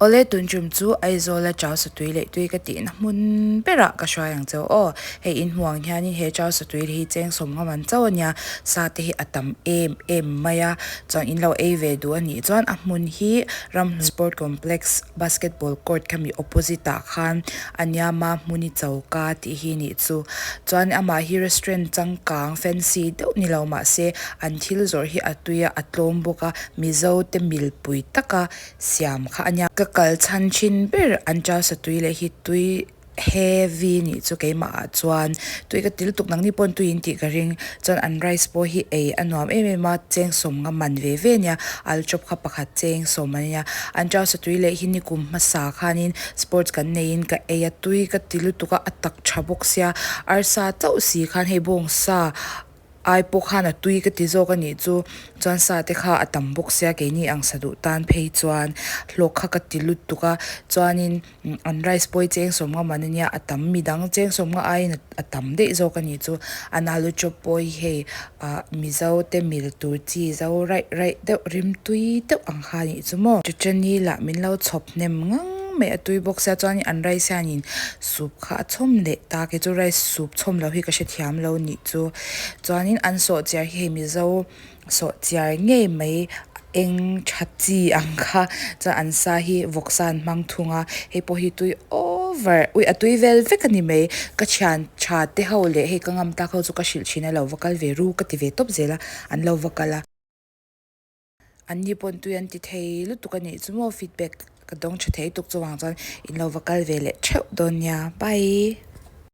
Awle tun tum chu Aizawla chau satui leh tui ka tihna hmun berah ka hruai ang cheu aw. Hei inhmuh ang hianin he chau satui hi cheng sawm ngam an chauh a nia, sa te hi a tam em em mai a, chuan in lo ei ve duh a nih chuan a hmun hi Ramhlun Sport Complex Basketball Court khami opposite ah khan a nia Mahmuni choka tih hi nih chu. Chuan amah hi restaurant changkang fancy deuh ni lo mahse an thil zawrh hi a tui a, a tlawm bawk a, Mizo te milpui taka siam kha a nia. Ka kal chhan thin ber an chau satui leh hi tui heavy nih chu keimah ah chuan tui ka ti lutuk nangni pawn tui in tih ka ring chuan an rice pawh hi ei a nuam em em a cheng sawm nga man ve ve ania al chawp kha pakhat cheng sawm a nia an chau satui leh hi nikum hmasa khanin sports kan neiin ka ei a tui ka ti lutuk a a tak tha bawk sia arsa chauh si khan hei bawngsa Ai pawh khan a tui ka ti zawk a nih chu, chuan sa te kha a tam bawk sia keini ang sa duh tan phei chuan hlawk kha ka ti lutuk a, chuanin an rice pawh hi cheng sawmnga man a nia a tam midang cheng sawmnga aiin a tam daih zawk a nih chu, an alu chawp pawh hi hei ah mizo te mil tur chi zo raih raih deuh rim tui deuh ang kha a nih chu maw. Chutchani lah min lo chhawp hnem ngang mai a tui bawk sia chuanin an rice hianin soup kha a chhawm leh ta kei chu rice soup chhawm loh hi ka hrethiam lo nih chu chuanin an sawhchiar hi hei mizo sawhchiar ngei mai eng tha chi ang kha chuan an sa hi vawksa an hmang thung a hei pawh hi tui over ui a tui vel vek a ni mai ka thian tha te ho leh hei ka ngam tak ho chu ka hrilh thin a lo va kal ve ru ka ti ve tawp zel a an lo va kal a. An ni pawn tui an ti thei lutuk a nih chu maw feedback ka dawng tha thei tuk chuvang chuan in lo va kal ve leh theuh dawn nia bye.